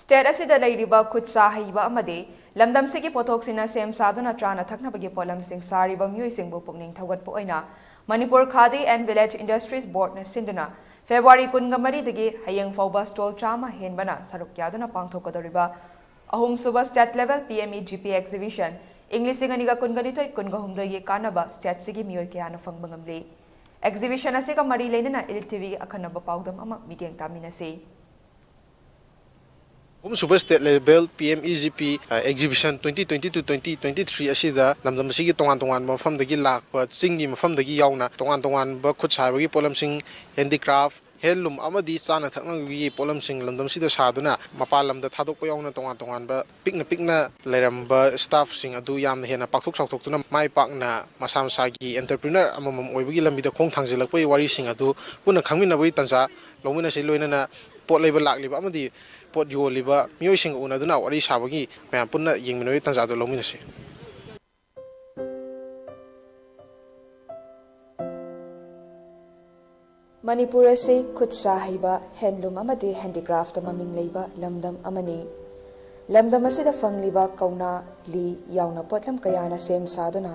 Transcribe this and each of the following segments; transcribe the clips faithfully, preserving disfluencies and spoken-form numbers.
State ꯑꯁꯤꯗ ꯂꯩꯔꯤꯕ ꯈꯨꯠ ꯁꯥ ꯍꯩꯕ ꯑꯃꯗꯤ ꯂꯝꯗꯝꯁꯤꯒꯤ ꯄꯣꯠꯊꯣꯛꯁꯤꯡꯅ ꯁꯦꯝ ꯁꯥꯗꯨꯅ ꯆꯥꯅ ꯊꯛꯅꯕꯒꯤ ꯄꯣꯠꯂꯝꯁꯤꯡ ꯁꯥꯔꯤꯕ ꯃꯤꯑꯣꯏꯁꯤꯡꯕꯨ ꯄꯨꯛꯅꯤꯡ ꯊꯧꯒꯠꯄ ꯑꯣꯏꯅ ꯃꯅꯤꯄꯨꯔ ꯈꯥꯗꯤ ꯑꯦꯟ ꯚꯤꯂꯦꯖ ꯏꯟꯗꯁꯇ꯭ꯔꯤꯁ ꯕꯣꯔꯗꯅ ꯁꯤꯟꯗꯨꯅ ꯐꯦꯕ꯭ꯔꯨꯋꯥꯔꯤ ꯀꯨꯟꯒ ꯃꯔꯤꯗꯒꯤ ꯍꯌꯦꯡ ꯐꯥꯎꯕ ꯁ꯭ꯇꯣꯜ ꯆꯥꯝꯃ ꯍꯦꯟꯕꯅ ꯁꯔꯨꯛ ꯌꯥꯗꯨꯅ ꯄꯥꯡꯊꯣꯛꯀꯗꯧꯔꯤꯕ ꯑꯍꯨꯝꯁꯨꯕ state level P M E G P exhibition ꯏꯪ ꯂꯤꯁꯤꯡ ꯑꯅꯤꯒ ꯀꯨꯟꯒ ꯅꯤꯊꯣꯏ ꯀꯨꯟꯒ ꯍꯨꯝꯗꯣꯏꯒꯤ ꯀꯥꯟꯅꯕ ꯁ꯭ꯇꯦꯠꯁꯤꯒꯤ ꯃꯤꯑꯣꯏ ꯀꯌꯥꯅ ꯐꯪꯕ ꯉꯝꯂꯤ꯫ ꯑꯦꯛꯖꯤꯕꯤꯁꯟ ꯑꯁꯤꯒ ꯃꯔꯤ ꯂꯩꯅꯅ ꯏꯂꯤꯠ ꯇꯤ ꯚꯤꯒꯤ ꯑꯈꯟꯅꯕ ꯄꯥꯎꯗꯝ ꯑꯃ ꯃꯤꯠꯌꯦꯡ ꯇꯥꯃꯤꯟꯅꯁꯤ꯫ ꯑꯍꯨꯝꯁꯨꯕ state level P M E G P exhibition twenty twenty two twenty twenty three ꯑꯁꯤꯗ ꯂꯝꯗꯝ ꯑꯁꯤꯒꯤ ꯇꯣꯉꯥꯟ ꯇꯣꯉꯥꯟꯕ ꯃꯐꯝꯗꯒꯤ ꯂꯥꯛꯄ ꯆꯤꯡꯒꯤ ꯃꯐꯝꯗꯒꯤ ꯌꯥꯎꯅ ꯇꯣꯉꯥꯟ ꯇꯣꯉꯥꯟꯕ ꯈꯨꯠ ꯁꯥ ꯍꯩꯕꯒꯤ ꯄꯣꯠꯂꯝꯁꯤꯡ, ꯍꯦꯟꯗꯤꯀ꯭ꯔꯥꯐ, ꯍꯦꯟꯂꯨꯝ ꯑꯃꯗꯤ ꯆꯥꯅ ꯊꯛꯅꯕꯒꯤ ꯄꯣꯠꯂꯝꯁꯤꯡ ꯂꯝꯗꯝꯁꯤꯗ ꯁꯥꯗꯨꯅ ꯃꯄꯥꯟ ꯂꯝꯗ ꯊꯥꯗꯣꯛꯄ ꯌꯥꯎꯅ ꯇꯣꯉꯥꯟ ꯇꯣꯉꯥꯟꯕ ꯄꯤꯛꯅ ꯄꯤꯛꯅ ꯂꯩꯔꯝꯕ ꯁ꯭ꯇꯥꯐꯁꯤꯡ ꯑꯗꯨ ꯌꯥꯝꯅ ꯍꯦꯟꯅ ꯄꯥꯛꯊꯣꯛ ꯆꯥꯎꯊꯣꯛꯇꯨꯅ ꯃꯥꯏ ꯄꯥꯛꯅ ꯃꯁꯥ ꯃꯁꯥꯒꯤ ꯑꯦꯟꯇꯔꯄ꯭ꯔꯤꯅꯔ ꯑꯃꯃꯝ ꯑꯣꯏꯕꯒꯤ ꯂꯝꯕꯤꯗ ꯈꯣꯡ ꯊꯥꯡꯖꯤꯜꯂꯛꯄꯒꯤ ꯋꯥꯔꯤꯁꯤꯡ ꯑꯗꯨ ꯄꯨꯟꯅ ꯈꯪꯃꯤꯟꯅꯕꯒꯤ ꯇꯥꯟꯖꯥ ꯂꯧꯃꯤꯟꯅꯁꯤ꯫ ꯂꯣꯏꯅꯅ ꯄꯣꯠ ꯂꯩꯕ ꯂꯥꯛꯂꯤꯕ ꯑꯃꯗꯤ ꯄꯣꯠ ꯌꯣꯜꯂꯤꯕ ꯃꯤꯑꯣꯏꯁꯤꯡꯒ ꯎꯅꯗꯨꯅ ꯋꯥꯔꯤ ꯁꯥꯕꯒꯤ ꯃꯌꯥꯝ ꯄꯨꯟꯅ ꯌꯦꯡꯃꯤꯟꯅꯕꯒꯤ ꯇꯥꯟꯖꯥꯗꯨ ꯂꯧꯃꯤꯟꯅꯁꯤ꯫ ꯃꯅꯤꯄꯨꯔ ꯑꯁꯤ ꯈꯨꯠ ꯁꯥ ꯍꯩꯕ, ꯍꯦꯟꯂꯨꯝ ꯑꯃꯗꯤ ꯍꯦꯟꯗꯤꯀ꯭ꯔꯥꯐꯇ ꯃꯃꯤꯡ ꯂꯩꯕ ꯂꯝꯗꯝ ꯑꯃꯅꯤ꯫ ꯂꯝꯗꯝ ꯑꯁꯤꯗ ꯐꯪꯂꯤꯕ ꯀꯧꯅꯥ, ꯂꯤ ꯌꯥꯎꯅ ꯄꯣꯠꯂꯝ ꯀꯌꯥꯅ ꯁꯦꯝ ꯁꯥꯗꯨꯅ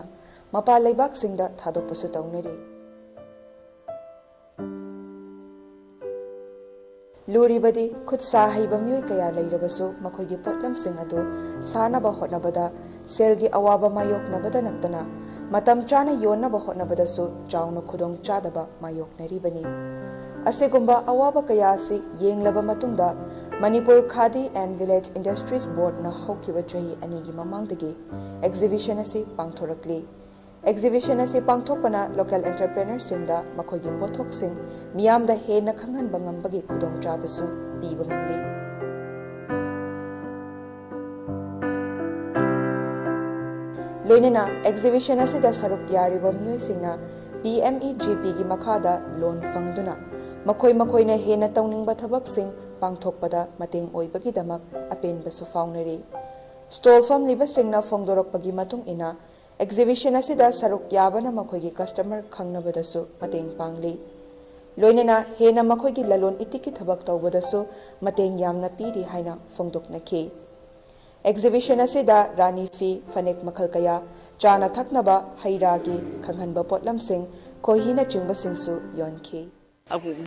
ꯃꯄꯥꯟ ꯂꯩꯕꯥꯛꯁꯤꯡꯗ ꯊꯥꯗꯣꯛꯄꯁꯨ ꯇꯧꯅꯔꯤ꯫ ꯂꯨꯔꯤꯕꯗꯤ ꯈꯨꯠ ꯁꯥ ꯍꯩꯕ ꯃꯤꯑꯣꯏ ꯀꯌꯥ ꯂꯩꯔꯕꯁꯨ ꯃꯈꯣꯏꯒꯤ ꯄꯣꯠꯂꯝꯁꯤꯡ ꯑꯗꯨ ꯁꯥꯅꯕ ꯍꯣꯠꯅꯕꯗ ꯁꯦꯜꯒꯤ ꯑꯋꯥꯕ ꯃꯥꯌꯣꯛꯅꯕꯗ ꯅꯠꯇꯅ ꯃꯇꯝ ꯆꯥꯅ ꯌꯣꯟꯅꯕ ꯍꯣꯠꯅꯕꯗꯁꯨ ꯆꯥꯎꯅ ꯈꯨꯗꯣꯡ ꯆꯥꯗꯕ ꯃꯥꯌꯣꯛꯅꯔꯤꯕꯅꯤ꯫ ꯑꯁꯤꯒꯨꯝꯕ ꯑꯋꯥꯕ ꯀꯌꯥ ꯑꯁꯤ ꯌꯦꯡꯂꯕ ꯃꯇꯨꯡꯗ ꯃꯅꯤꯄꯨꯔ ꯈꯥꯗꯤ ꯑꯦꯟ ꯚꯤꯂꯦꯖ ꯏꯟꯗꯁꯇ꯭ꯔꯤꯁ ꯕꯣꯔꯗꯅ ꯍꯧꯈꯤꯕ ꯆꯍꯤ ꯑꯅꯤꯒꯤ ꯃꯃꯥꯡꯗꯒꯤ ꯑꯦꯛꯖꯤꯕꯤꯁꯟ ꯑꯁꯤ ꯄꯥꯡꯊꯣꯔꯛꯂꯤ꯫ ꯑꯦꯛꯖꯤꯕꯤꯁꯟ ꯑꯁꯤ ꯄꯥꯡꯊꯣꯛꯄꯅ ꯂꯣꯀꯦꯜ ꯑꯦꯟꯇꯔꯄ꯭ꯔꯦꯅꯔꯁꯤꯡꯗ ꯃꯈꯣꯏꯒꯤ ꯄꯣꯠꯊꯣꯛꯁꯤꯡ ꯃꯤꯌꯥꯝꯗ ꯍꯦꯟꯅ ꯈꯪꯍꯟꯕ ꯉꯝꯕꯒꯤ ꯈꯨꯗꯣꯡꯆꯥꯕꯁꯨ ꯄꯤꯕ ꯉꯝꯂꯤ꯫ ꯂꯣꯏꯅꯅ ꯑꯦꯛꯖꯤꯕꯤꯁꯟ ꯑꯁꯤꯗ ꯁꯔꯨꯛ ꯌꯥꯔꯤꯕ ꯃꯤꯑꯣꯏꯁꯤꯡꯅ ꯄꯤ ꯑꯦꯝ ꯏ ꯖꯤ ꯄꯤꯒꯤ ꯃꯈꯥꯗ ꯂꯣꯟ ꯐꯪꯗꯨꯅ ꯃꯈꯣꯏ ꯃꯈꯣꯏꯅ ꯍꯦꯟꯅ ꯇꯧꯅꯤꯡꯕ ꯊꯕꯛꯁꯤꯡ ꯄꯥꯡꯊꯣꯛꯄꯗ ꯃꯇꯦꯡ ꯑꯣꯏꯕꯒꯤꯗꯃꯛ ꯑꯄꯦꯟꯕꯁꯨ ꯐꯥꯎꯅꯔꯤ꯫ ꯁ꯭ꯇꯣꯜ ꯐꯝꯂꯤꯕꯁꯤꯡꯅ ꯐꯣꯡꯗꯣꯔꯛꯄꯒꯤ ꯃꯇꯨꯡ ꯏꯟꯅ, ꯑꯦꯛꯖꯤꯕꯤꯁꯟ ꯑꯁꯤꯗ ꯁꯔꯨꯛ ꯌꯥꯕꯅ ꯃꯈꯣꯏꯒꯤ ꯀꯁꯇꯃꯔ ꯈꯪꯅꯕꯗꯁꯨ ꯃꯇꯦꯡ ꯄꯥꯡꯂꯤ꯫ ꯂꯣꯏꯅꯅ ꯍꯦꯟꯅ ꯃꯈꯣꯏꯒꯤ ꯂꯂꯣꯟ ꯏꯇꯤꯛꯀꯤ ꯊꯕꯛ ꯇꯧꯕꯗꯁꯨ ꯃꯇꯦꯡ ꯌꯥꯝꯅ ꯄꯤꯔꯤ ꯍꯥꯏꯅ ꯐꯣꯡꯗꯣꯛꯅꯈꯤ꯫ ꯑꯦꯛꯖꯤꯕꯤꯁꯟ ꯑꯁꯤꯗ ꯔꯥꯅꯤ ꯐꯤ, ꯐꯅꯦꯛ ꯃꯈꯜ ꯀꯌꯥ, ꯆꯥꯅ ꯊꯛꯅꯕ, ꯍꯩ ꯔꯥꯒꯤ ꯈꯪꯍꯟꯕ ꯄꯣꯠꯂꯝꯁꯤꯡ, ꯈꯣꯏꯍꯤꯅꯆꯤꯡꯕꯁꯤꯡꯁꯨ ꯌꯣꯟꯈꯤ꯫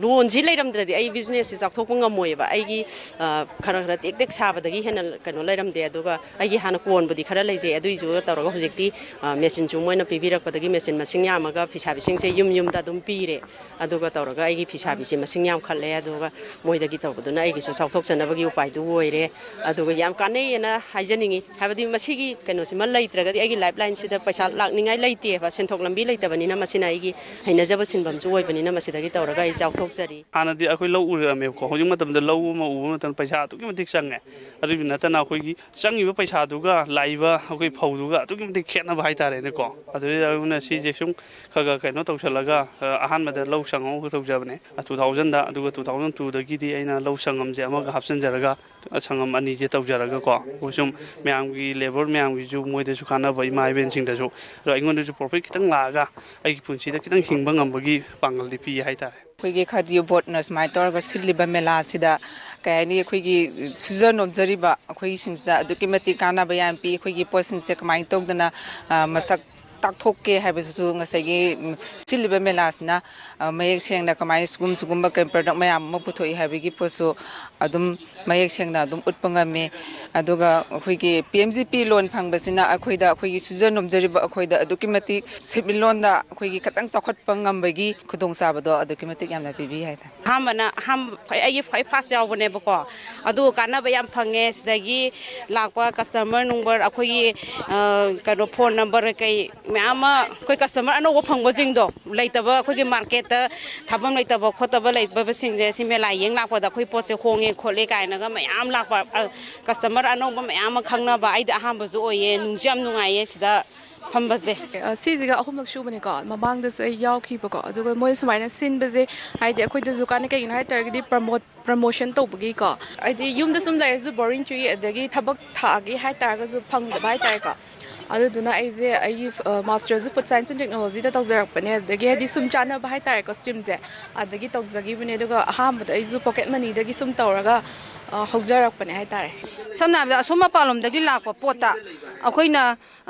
ꯂꯣꯟꯁꯤ ꯂꯩꯔꯝꯗ꯭ꯔꯗꯤ ꯑꯩ ꯕꯤꯖꯤꯅꯦꯁꯁꯤ ꯆꯥꯎꯊꯣꯛꯄ ꯉꯝꯃꯣꯏꯕ꯫ ꯑꯩꯒꯤ, ꯑ, ꯈꯔ ꯈꯔ ꯇꯦꯛ ꯇꯦꯛ ꯁꯥꯕꯗꯒꯤ ꯍꯦꯟꯅ ꯀꯩꯅꯣ ꯂꯩꯔꯝꯗꯦ꯫ ꯑꯗꯨꯒ ꯑꯩꯒꯤ ꯍꯥꯟꯅ ꯀꯣꯟꯕꯨꯗꯤ ꯈꯔ ꯂꯩꯖꯩ꯫ ꯑꯗꯨꯏꯗꯨꯒ ꯇꯧꯔꯒ ꯍꯧꯖꯤꯛꯇꯤ, ꯑ, ꯃꯦꯆꯤꯟꯁꯨ ꯃꯣꯏꯅ ꯄꯤꯕꯤꯔꯛꯄꯗꯒꯤ ꯃꯦꯆꯤꯟ ꯃꯁꯤꯡ ꯌꯥꯝꯃꯒ ꯐꯤꯁꯥꯕꯤꯁꯤꯡꯁꯦ ꯌꯨꯝ ꯌꯨꯝꯗ ꯑꯗꯨꯝ ꯄꯤꯔꯦ꯫ ꯑꯗꯨꯒ ꯇꯧꯔꯒ ꯑꯩꯒꯤ ꯐꯤꯁꯥꯕꯤꯁꯦ ꯃꯁꯤꯡ ꯌꯥꯝꯈꯠꯂꯦ꯫ ꯑꯗꯨꯒ ꯃꯣꯏꯗꯒꯤ ꯇꯧꯕꯗꯨꯅ ꯑꯩꯒꯤꯁꯨ ꯆꯥꯎꯊꯣꯛꯆꯅꯕꯒꯤ ꯎꯄꯥꯏꯗꯨ ꯑꯣꯏꯔꯦ꯫ ꯑꯗꯨꯒ ꯌꯥꯝ ꯀꯥꯟꯅꯩꯌꯦꯅ ꯍꯥꯏꯖꯅꯤꯡꯉꯤ꯫ ꯍꯥꯏꯕꯗꯤ ꯃꯁꯤꯒꯤ ꯀꯩꯅꯣꯁꯤꯃ ꯂꯩꯇ꯭ꯔꯒꯗꯤ ꯑꯩꯒꯤ ꯂꯥꯏꯐ ꯂꯥꯏꯟꯁꯤꯗ ꯄꯩꯁꯥ ꯂꯥꯛꯅꯤꯡꯉꯥꯏ ꯂꯩꯇꯦꯕ, ꯁꯦꯟꯊꯣꯛ ꯂꯝꯕꯤ ꯂꯩꯇꯕꯅꯤꯅ꯫ ꯃꯁꯤꯅ ꯑꯩꯒꯤ ꯍꯩꯅꯖꯕ ꯁꯤꯟꯐꯝꯁꯨ ꯑꯣꯏꯕꯅꯤꯅ ꯃꯁꯤꯗꯒꯤ ꯇꯧꯔꯒ ꯑꯩ ꯆꯥꯎꯊꯣꯛꯆꯔꯤ꯫ ꯍꯥꯟꯅꯗꯤ ꯑꯩꯈꯣꯏ ꯂꯧ ꯎꯔꯝꯃꯦꯕꯀꯣ꯫ ꯍꯧꯖꯤꯛ ꯃꯇꯝꯗ ꯂꯧ ꯑꯃ ꯎꯕ ꯃꯇꯝꯗ ꯄꯩꯁꯥ ꯑꯗꯨꯛꯀꯤ ꯃꯇꯤꯛ ꯆꯪꯉꯦ꯫ ꯑꯗꯨꯒꯤ ꯅꯠꯇꯅ ꯑꯩꯈꯣꯏꯒꯤ ꯆꯪꯉꯤꯕ ꯄꯩꯁꯥꯗꯨꯒ ꯂꯥꯛꯏꯕ ꯑꯩꯈꯣꯏ ꯐꯧꯗꯨꯒ ꯑꯗꯨꯛꯀꯤ ꯃꯇꯤꯛ ꯈꯦꯠꯅꯕ ꯍꯥꯏꯇꯥꯔꯦꯅꯦꯀꯣ꯫ ꯑꯗꯨꯗꯩ ꯑꯗꯨꯅ ꯁꯤꯁꯦ ꯁꯨꯝ ꯈꯔ ꯈꯔ ꯀꯩꯅꯣ ꯇꯧꯁꯜꯂꯒ, ꯑ, ꯑꯍꯥꯟꯕꯗ ꯂꯧ ꯁꯪ ꯑꯃꯈꯛ ꯇꯧꯖꯕꯅꯦ, ꯑ, two thousandꯗ꯫ ꯑꯗꯨꯒ two thousand twoꯗꯒꯤꯗꯤ ꯑꯩꯅ ꯂꯧ ꯁꯪꯉꯝꯁꯦ ꯑꯃꯒ ꯍꯥꯞꯆꯤꯟꯖꯔꯒ, ꯑ, ꯁꯪꯉꯝ ꯑꯅꯤꯁꯦ ꯇꯧꯖꯔꯒꯀꯣ, ꯑꯩꯈꯣꯏ ꯁꯨꯝ ꯃꯌꯥꯝꯒꯤ ꯂꯦꯕꯔ ꯃꯌꯥꯝꯒꯤꯁꯨ, ꯃꯣꯏꯗꯁꯨ ꯀꯥꯟꯅꯕ, ꯏꯃꯥ ꯏꯕꯦꯟꯁꯤꯡꯗꯁꯨ, ꯑꯗꯣ ꯑꯩꯉꯣꯟꯗꯁꯨ ꯄ꯭ꯔꯣꯐꯤꯠ ꯈꯤꯇꯪ ꯂꯥꯛꯑꯒ ꯑꯩꯒꯤ ꯄꯨꯟꯁꯤꯗ ꯈꯤꯇꯪ ꯍꯤꯡꯕ ꯉꯝꯕꯒꯤ ꯄꯥꯡꯒꯜꯗꯤ ꯄꯤ ꯍꯥꯏꯇꯥꯔꯦ꯫ ꯑꯩꯈꯣꯏꯒꯤ ꯈꯥꯗꯤ ꯕꯣꯔꯗꯅ ꯁꯨꯃꯥꯏꯅ ꯇꯧꯔꯒ ꯁꯤꯜꯂꯤꯕ ꯃꯦꯂꯥꯁꯤꯗ, ꯀꯩ ꯍꯥꯏꯅꯤ, ꯑꯩꯈꯣꯏꯒꯤ ꯁꯨꯖ ꯅꯣꯝꯖꯔꯤꯕ ꯑꯩꯈꯣꯏꯁꯤꯡꯁꯤꯗ ꯑꯗꯨꯛꯀꯤ ꯃꯇꯤꯛ ꯀꯥꯟꯅꯕ ꯌꯥꯝ ꯄꯤ꯫ ꯑꯩꯈꯣꯏꯒꯤ ꯄꯣꯠꯁꯤꯡꯁꯦ ꯀꯃꯥꯏꯅ ꯇꯧꯗꯅ, ꯑ, ꯃꯁꯛ ꯇꯥꯛꯊꯣꯛꯀꯦ ꯍꯥꯏꯕꯁꯤꯁꯨ ꯉꯁꯥꯏꯒꯤ, ꯎꯝ, ꯁꯤꯜꯂꯤꯕ ꯃꯦꯂꯥꯁꯤꯅ, ꯑ, ꯃꯌꯦꯛ ꯁꯦꯡꯅ ꯀꯃꯥꯏꯅ ꯁꯤꯒꯨꯝ-, ꯁꯤꯒꯨꯝꯕ ꯀꯩ product ꯃꯌꯥꯝ ꯑꯃ ꯄꯨꯊꯣꯛꯏ ꯍꯥꯏꯕꯒꯤ ꯄꯣꯠꯁꯨ ꯑꯗꯨꯝ ꯃꯌꯦꯛ ꯁꯦꯡꯅ ꯑꯗꯨꯝ ꯎꯠꯄ ꯉꯝꯃꯤ꯫ ꯑꯗꯨꯒ ꯑꯩꯈꯣꯏꯒꯤ P M G P loan ꯐꯪꯕꯁꯤꯅ ꯑꯩꯈꯣꯏꯗ, ꯑꯩꯈꯣꯏꯒꯤ ꯁꯨꯖ ꯅꯣꯝꯖꯔꯤꯕ ꯑꯩꯈꯣꯏꯗ ꯑꯗꯨꯛꯀꯤ ꯃꯇꯤꯛ ꯁꯦꯟꯃꯤꯠꯂꯣꯟꯗ ꯑꯩꯈꯣꯏꯒꯤ ꯈꯤꯇꯪ ꯆꯥꯎꯈꯠꯄ ꯉꯝꯕꯒꯤ ꯈꯨꯗꯣꯡꯆꯥꯕꯗꯣ ꯑꯗꯨꯛꯀꯤ ꯃꯇꯤꯛ ꯌꯥꯝꯅ ꯄꯤꯕꯤ ꯍꯥꯏꯇꯥꯔꯦ꯫ ꯑꯍꯥꯟꯕꯅ, ꯑꯍꯥꯟꯕ, ꯈ꯭ꯋꯥꯏ-, ꯑꯩꯒꯤ ꯈ꯭ꯋꯥꯏ first ꯌꯥꯎꯕꯅꯦꯕꯀꯣ꯫ ꯑꯗꯨ ꯀꯥꯟꯅꯕ ꯌꯥꯝ ꯐꯪꯉꯦ꯫ ꯁꯤꯗꯒꯤ ꯂꯥꯛꯄ customer number, ꯑꯩꯈꯣꯏꯒꯤ, ꯑ, ꯀꯩꯅꯣ, phone number ꯀꯩ ꯃꯌꯥꯝ ꯑꯃ, ꯑꯩꯈꯣꯏ customer ꯑꯅꯧꯕ ꯐꯪꯕꯁꯤꯡꯗꯣ, ꯂꯩꯇꯕ, ꯑꯩꯈꯣꯏꯒꯤ marketꯇ ꯊꯥꯐꯝ ꯂꯩꯇꯕ ꯈꯣꯠꯇꯕ ꯂꯩꯕꯁꯤꯡꯁꯦ ꯁꯤ ꯃꯦꯂꯥ ꯌꯦꯡ ꯂꯥꯛꯄꯗ ꯑꯩꯈꯣꯏ ꯄꯣꯠꯁꯦ ꯍꯣꯡꯉꯦ ꯈꯣꯠꯂꯦ ꯀꯥꯏꯅꯒ ꯃꯌꯥꯝ ꯂꯥꯛꯄ, ꯑ, customer ꯑꯅꯧꯕ ꯃꯌꯥꯝ ꯑꯃ ꯈꯪꯅꯕ꯫ ꯑꯩꯗꯤ ꯑꯍꯥꯟꯕꯁꯨ ꯑꯣꯏꯌꯦ, ꯅꯨꯡꯁꯨ ꯌꯥꯝ ꯅꯨꯡꯉꯥꯏꯌꯦ ꯁꯤꯗ ꯐꯝꯕꯁꯦ꯫ ꯑ, ꯁꯤꯁꯤꯒ ꯑꯍꯨꯝꯂꯛ ꯁꯨꯕꯅꯤꯀꯣ꯫ ꯃꯃꯥꯡꯗꯁꯨ ꯑꯩ ꯌꯥꯎꯈꯤꯕꯀꯣ꯫ ꯑꯗꯨꯒ ꯃꯣꯏ ꯁꯨꯃꯥꯏꯅ ꯁꯤꯟꯕꯁꯦ, ꯍꯥꯏꯗꯤ ꯑꯩꯈꯣꯏꯗꯁꯨ ꯀꯥꯟꯅꯩ꯫ ꯀꯩꯒꯤꯅꯣ ꯍꯥꯏ ꯇꯥꯔꯒꯗꯤ promote, promotion ꯇꯧꯕꯒꯤꯀꯣ꯫ ꯍꯥꯏꯗꯤ ꯌꯨꯝꯗ ꯁꯨꯝ ꯂꯩꯔꯁꯨ boring ꯆꯨꯏ, ꯑꯗꯒꯤ ꯊꯕꯛ ꯊꯥꯒꯦ ꯍꯥꯏ ꯇꯥꯔꯒꯁꯨ ꯐꯪꯗꯕ ꯍꯥꯏ ꯇꯥꯔꯦꯀꯣ꯫ ꯑꯗꯨꯗꯨꯅ ꯑꯩꯁꯦ ꯑꯩꯒꯤ ꯃꯥꯁꯇꯔꯁꯨ ꯐꯨꯗ ꯁꯥꯏꯟꯁ ꯑꯦꯟ ꯇꯦꯛꯅꯣꯂꯣꯖꯤꯗ ꯇꯧꯖꯔꯛꯄꯅꯦ꯫ ꯑꯗꯒꯤ ꯍꯥꯏꯗꯤ ꯁꯨꯝ ꯆꯥꯟꯅꯕ ꯍꯥꯏꯇꯥꯔꯦꯀꯣ, ꯁ꯭ꯇ꯭ꯔꯤꯝꯁꯦ ꯑꯗꯒꯤ ꯇꯧꯖꯈꯤꯕꯅꯦ꯫ ꯑꯗꯨꯒ ꯑꯍꯥꯟꯕꯗ ꯑꯩꯁꯨ ꯄꯣꯀꯦꯠ ꯃꯅꯤꯗꯒꯤ ꯁꯨꯝ ꯇꯧꯔꯒ ꯑ, ꯍꯧꯖꯔꯛꯄꯅꯦ ꯍꯥꯏꯇꯥꯔꯦ꯫ ꯁꯝꯅ ꯍꯥꯏꯔꯕꯗ, ꯑꯁꯣꯝ ꯃꯄꯥꯟꯂꯣꯝꯗꯒꯤ ꯂꯥꯛꯄ ꯄꯣꯠꯇ ꯑꯩꯈꯣꯏꯅ,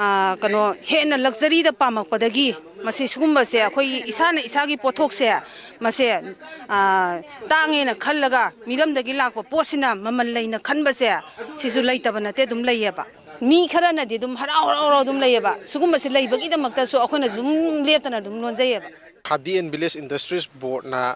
ꯑ, ꯀꯩꯅꯣ, ꯍꯦꯟꯅ ꯂꯛꯖꯔꯤꯗ ꯄꯥꯝꯃꯛꯄꯗꯒꯤ ꯃꯁꯤ ꯁꯤꯒꯨꯝꯕꯁꯦ ꯑꯩꯈꯣꯏꯒꯤ ꯏꯁꯥꯅ ꯏꯁꯥꯒꯤ ꯄꯣꯠꯊꯣꯛꯁꯦ ꯃꯁꯦ, ꯑ, ꯇꯥꯡꯉꯦꯅ ꯈꯜꯂꯒ ꯃꯤꯔꯝꯗꯒꯤ ꯂꯥꯛꯄ ꯄꯣꯠꯁꯤꯅ ꯃꯃꯜ ꯂꯩꯅ ꯈꯟꯕꯁꯦ, ꯁꯤꯁꯨ ꯂꯩꯇꯕ ꯅꯠꯇꯦ, ꯑꯗꯨꯝ ꯂꯩꯌꯦꯕ꯫ ꯃꯤ ꯈꯔꯅꯗꯤ ꯑꯗꯨꯝ ꯍꯔꯥꯎ ꯍꯔꯥꯎ ꯍꯔꯥꯎ ꯑꯗꯨꯝ ꯂꯩꯌꯦꯕ꯫ ꯁꯤꯒꯨꯝꯕꯁꯦ ꯂꯩꯕꯒꯤꯗꯃꯛꯇꯁꯨ ꯑꯩꯈꯣꯏꯅ ꯑꯗꯨꯝ ꯂꯦꯞꯇꯅ ꯑꯗꯨꯝ ꯂꯣꯟꯖꯩꯌꯦꯕ꯫ Khadi and Village Industries Boardꯅ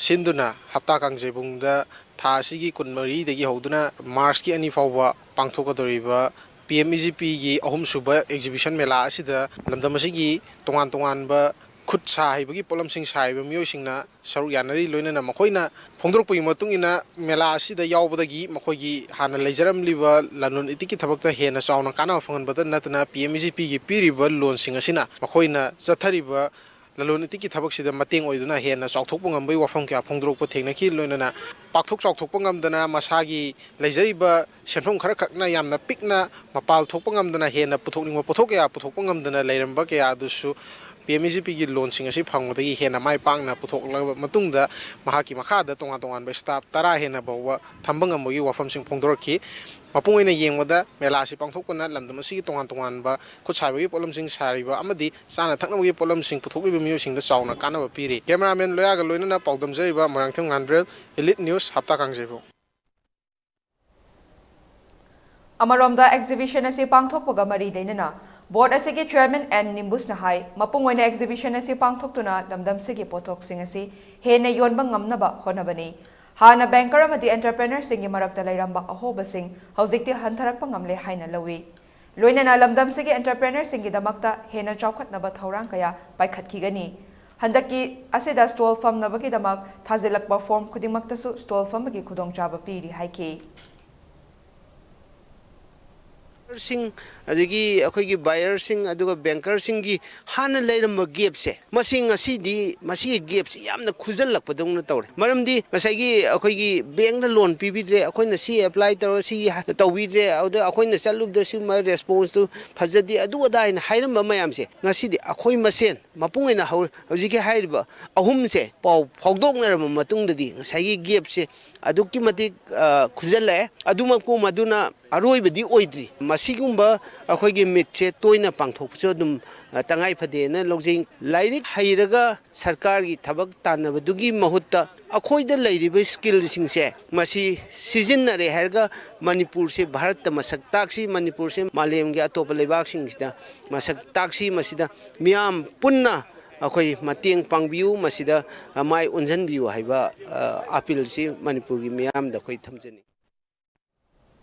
ꯁꯤꯟꯗꯨꯅ ꯍꯞꯇꯥ ꯀꯥꯡꯖꯩꯕꯨꯡꯗ ꯊꯥ ꯑꯁꯤꯒꯤ ꯀꯨꯟꯃꯔꯤꯗꯒꯤ ꯍꯧꯗꯨꯅ ꯃꯥꯔꯆꯀꯤ ꯑꯅꯤ ꯐꯥꯎꯕ ꯄꯥꯡꯊꯣꯛꯀꯗꯧꯔꯤꯕ ꯄꯤ ꯑꯦꯝ ꯏ ꯖꯤ ꯄꯤꯒꯤ ꯑꯍꯨꯝꯁꯨꯕ exhibition ꯃꯦꯂꯥ ꯑꯁꯤꯗ ꯂꯝꯗꯝ ꯑꯁꯤꯒꯤ ꯇꯣꯉꯥꯟ ꯇꯣꯉꯥꯟꯕ ꯈꯨꯠ ꯁꯥ ꯍꯩꯕꯒꯤ ꯄꯣꯠꯂꯝꯁꯤꯡ ꯁꯥꯔꯤꯕ ꯃꯤꯑꯣꯏꯁꯤꯡꯅ ꯁꯔꯨꯛ ꯌꯥꯅꯔꯤ꯫ ꯂꯣꯏꯅꯅ ꯃꯈꯣꯏꯅ ꯐꯣꯡꯗꯣꯔꯛꯄꯒꯤ ꯃꯇꯨꯡ ꯏꯟꯅ ꯃꯦꯂꯥ ꯑꯁꯤꯗ ꯌꯥꯎꯕꯗꯒꯤ ꯃꯈꯣꯏꯒꯤ ꯍꯥꯟꯅ ꯂꯩꯖꯔꯝꯂꯤꯕ ꯂꯂꯣꯟ ꯏꯇꯤꯛꯀꯤ ꯊꯕꯛꯇ ꯍꯦꯟꯅ ꯆꯥꯎꯅ ꯀꯥꯟꯅꯕ ꯐꯪꯍꯟꯕꯇ ꯅꯠꯇꯅ ꯄꯤ ꯑꯦꯝ ꯏ ꯖꯤ ꯄꯤꯒꯤ ꯄꯤꯔꯤꯕ ꯂꯣꯟꯁꯤꯡ ꯑꯁꯤꯅ ꯃꯈꯣꯏꯅ ꯆꯠꯊꯔꯤꯕ ꯂꯂꯣꯟ ꯏꯇꯤꯛꯀꯤ ꯊꯕꯛꯁꯤꯗ ꯃꯇꯦꯡ ꯑꯣꯏꯗꯨꯅ ꯍꯦꯟꯅ ꯆꯥꯎꯊꯣꯛꯄ ꯉꯝꯕꯒꯤ ꯋꯥꯐꯝ ꯀꯌꯥ ꯐꯣꯡꯗꯣꯔꯛꯄ ꯊꯦꯡꯅꯈꯤ꯫ ꯂꯣꯏꯅꯅ ꯄꯥꯛꯊꯣꯛ ꯆꯥꯎꯊꯣꯛꯄ ꯉꯝꯗꯅ ꯃꯁꯥꯒꯤ ꯂꯩꯖꯔꯤꯕ ꯁꯦꯟꯐꯝ ꯈꯔꯈꯛꯅ ꯌꯥꯝꯅ ꯄꯤꯛꯅ ꯃꯄꯥꯜ ꯊꯣꯛꯄ ꯉꯝꯗꯅ ꯍꯦꯟꯅ ꯄꯨꯊꯣꯛꯅꯤꯡꯕ ꯄꯣꯠꯊꯣꯛ ꯀꯌꯥ ꯄꯨꯊꯣꯛꯄ ꯉꯝꯗꯅ ꯂꯩꯔꯝꯕ ꯀꯌꯥ ꯑꯗꯨꯁꯨ ꯄꯤ ꯑꯦꯝ ꯏ ꯖꯤ ꯄꯤꯒꯤ ꯂꯣꯟꯁꯤꯡ ꯑꯁꯤ ꯐꯪꯕꯗꯒꯤ ꯍꯦꯟꯅ ꯃꯥꯏ ꯄꯥꯛꯅ ꯄꯨꯊꯣꯛꯂꯕ ꯃꯇꯨꯡꯗ ꯃꯍꯥꯛꯀꯤ ꯃꯈꯥꯗ ꯇꯣꯉꯥꯟ ꯇꯣꯉꯥꯟꯕ staff ꯇꯔꯥ ꯍꯦꯟꯅ ꯐꯥꯎꯕ ꯊꯝꯕ ꯉꯝꯕꯒꯤ ꯋꯥꯐꯝꯁꯤꯡ ꯐꯣꯡꯗꯣꯔꯛꯈꯤ꯫ ꯃꯄꯨꯡ ꯑꯣꯏꯅ ꯌꯦꯡꯕꯗ ꯃꯦꯂꯥ ꯑꯁꯤ ꯄꯥꯡꯊꯣꯛꯄꯅ ꯂꯝꯗꯝ ꯑꯁꯤꯒꯤ ꯇꯣꯉꯥꯟ ꯇꯣꯉꯥꯟꯕ ꯈꯨꯠ ꯁꯥ ꯍꯩꯕꯒꯤ ꯄꯣꯠꯂꯝꯁꯤꯡ ꯁꯥꯔꯤꯕ ꯑꯃꯗꯤ ꯆꯥꯅ ꯊꯛꯅꯕꯒꯤ ꯄꯣꯠꯂꯝꯁꯤꯡ ꯄꯨꯊꯣꯛꯂꯤꯕ ꯃꯤꯑꯣꯏꯁꯤꯡꯗ ꯆꯥꯎꯅ ꯀꯥꯟꯅꯕ ꯄꯤꯔꯤ꯫ Cameraman ꯂꯣꯌꯥꯒ ꯂꯣꯏꯅꯅ ꯄꯥꯎꯗꯝꯖꯔꯤꯕ ꯃꯣꯏꯔꯥꯡꯊꯦꯝ ꯉꯥꯟꯕ꯭ꯔꯦꯜ, Elite News, ꯍꯞꯇꯥ ꯀꯥꯡꯖꯩꯕꯨꯡ꯫ ꯑꯃꯔꯣꯝꯗ exhibition ꯑꯁꯤ ꯄꯥꯡꯊꯣꯛꯄꯒ ꯃꯔꯤ ꯂꯩꯅꯅ board ꯑꯁꯤꯒꯤ chairman ꯑꯦꯟ ꯅꯤꯝꯕꯨꯁꯅ ꯍꯥꯏ, ꯃꯄꯨꯡ ꯑꯣꯏꯅ exhibition ꯑꯁꯤ ꯄꯥꯡꯊꯣꯛꯇꯨꯅ ꯂꯝꯗꯝꯁꯤꯒꯤ ꯄꯣꯠꯊꯣꯛꯁꯤꯡ ꯑꯁꯤ ꯍꯦꯟꯅ ꯌꯣꯟꯕ ꯉꯝꯅꯕ ꯍꯣꯠꯅꯕꯅꯤ꯫ ꯍꯥꯟꯅ banker ꯑꯃꯗꯤ entrepreneurꯁꯤꯡꯒꯤ ꯃꯔꯛꯇ ꯂꯩꯔꯝꯕ ꯑꯍꯣꯕꯁꯤꯡ ꯍꯧꯖꯤꯛꯇꯤ ꯍꯟꯊꯔꯛꯄ ꯉꯝꯂꯦ ꯍꯥꯏꯅ ꯂꯧꯏ꯫ ꯂꯣꯏꯅꯅ ꯂꯝꯗꯝꯁꯤꯒꯤ entrepreneurꯁꯤꯡꯒꯤꯗꯃꯛꯇ ꯍꯦꯟꯅ ꯆꯥꯎꯈꯠꯅꯕ ꯊꯧꯔꯥꯡ ꯀꯌꯥ ꯄꯥꯏꯈꯠꯈꯤꯒꯅꯤ꯫ ꯍꯟꯗꯛꯀꯤ ꯑꯁꯤꯗ stall ꯐꯝꯅꯕꯒꯤꯗꯃꯛ ꯊꯥꯖꯤꯜꯂꯛꯄ form ꯈꯨꯗꯤꯡꯃꯛꯇꯁꯨ stall ꯐꯝꯕꯒꯤ ꯈꯨꯗꯣꯡꯆꯥꯕ ꯄꯤꯔꯤ ꯍꯥꯏꯈꯤ꯫ ꯁꯤꯡ, ꯑꯗꯒꯤ ꯑꯩꯈꯣꯏꯒꯤ ꯕꯥꯌꯔꯁꯤꯡ, ꯑꯗꯨꯒ ꯕꯦꯡꯀꯔꯁꯤꯡꯒꯤ ꯍꯥꯟꯅ ꯂꯩꯔꯝꯕ ꯒꯦꯞꯁꯦ, ꯃꯁꯤ ꯉꯁꯤꯗꯤ ꯃꯁꯤꯒꯤ ꯒꯦꯞꯁꯤ ꯌꯥꯝꯅ ꯈꯨꯖꯜꯂꯛꯄꯗꯧꯅ ꯇꯧꯔꯦ꯫ ꯃꯔꯝꯗꯤ ꯉꯁꯥꯏꯒꯤ ꯑꯩꯈꯣꯏꯒꯤ ꯕꯦꯡꯅ ꯂꯣꯟ ꯄꯤꯕꯤꯗ꯭ꯔꯦ, ꯑꯩꯈꯣꯏꯅ ꯁꯤ ꯑꯦꯄ꯭ꯂꯥꯏ ꯇꯧꯔ ꯁꯤ ꯇꯧꯕꯤꯗ꯭ꯔꯦ, ꯑꯗꯨꯗ ꯑꯩꯈꯣꯏꯅ ꯆꯠꯂꯨꯕꯗ ꯁꯤꯒꯨꯝꯕ ꯔꯦꯁꯄꯣꯟꯁꯇꯨ ꯐꯖꯗꯦ, ꯑꯗꯨ ꯑꯗꯥ ꯍꯥꯏꯅ ꯍꯥꯏꯔꯝꯕ ꯃꯌꯥꯝꯁꯦ, ꯉꯁꯤꯗꯤ ꯑꯩꯈꯣꯏ ꯃꯁꯦꯟ ꯃꯄꯨꯡ ꯑꯣꯏꯅ ꯍꯧ-, ꯍꯧꯖꯤꯛꯀꯤ ꯍꯥꯏꯔꯤꯕ ꯑꯍꯨꯝꯁꯦ ꯄꯥꯎ ꯐꯥꯎꯗꯣꯛꯅꯔꯕ ꯃꯇꯨꯡꯗꯗꯤ ꯉꯁꯥꯏꯒꯤ ꯒꯦꯞꯁꯦ ꯑꯗꯨꯛꯀꯤ ꯃꯇꯤꯛ, ꯑ, ꯈꯨꯖꯜꯂꯛꯑꯦ꯫ ꯑꯗꯨꯃꯛꯄꯨ ꯃꯗꯨꯅ ꯑꯔꯣꯏꯕꯗꯤ ꯑꯣꯏꯗ꯭ꯔꯤ꯫ ꯃꯁꯤꯒꯨꯝꯕ ꯑꯩꯈꯣꯏꯒꯤ ꯃꯤꯠꯁꯦ ꯇꯣꯏꯅ ꯄꯥꯡꯊꯣꯛꯄꯁꯨ ꯑꯗꯨꯝ, ꯑ, ꯇꯉꯥꯏ ꯐꯗꯦꯅ ꯂꯧꯖꯩ꯫ ꯂꯥꯏꯔꯤꯛ ꯍꯩꯔꯒ ꯁꯔꯀꯥꯔꯒꯤ ꯊꯕꯛ ꯇꯥꯟꯅꯕꯗꯨꯒꯤ ꯃꯍꯨꯠꯇ ꯑꯩꯈꯣꯏꯗ ꯂꯩꯔꯤꯕ ꯁ꯭ꯀꯤꯜꯁꯤꯡꯁꯦ ꯃꯁꯤ ꯁꯤꯖꯤꯟꯅꯔꯦ ꯍꯥꯏꯔꯒ ꯃꯅꯤꯄꯨꯔꯁꯦ ꯚꯥꯔꯠꯇ ꯃꯁꯛ ꯇꯥꯛꯁꯤ, ꯃꯅꯤꯄꯨꯔꯁꯦ ꯃꯥꯂꯦꯝꯒꯤ ꯑꯇꯣꯞꯄ ꯂꯩꯕꯥꯛꯁꯤꯡꯁꯤꯗ ꯃꯁꯛ ꯇꯥꯛꯁꯤ, ꯃꯁꯤꯗ ꯃꯤꯌꯥꯝ ꯄꯨꯟꯅ ꯑꯩꯈꯣꯏ ꯃꯇꯦꯡ ꯄꯥꯡꯕꯤꯌꯨ, ꯃꯁꯤꯗ ꯃꯥꯏ ꯑꯣꯟꯁꯤꯟꯕꯤꯌꯨ ꯍꯥꯏꯕ, ꯑ, ꯑꯄꯤꯜꯁꯤ ꯃꯅꯤꯄꯨꯔꯒꯤ ꯃꯤꯌꯥꯝꯗ ꯑꯩꯈꯣꯏ ꯊꯝꯖꯅꯤꯡꯏ꯫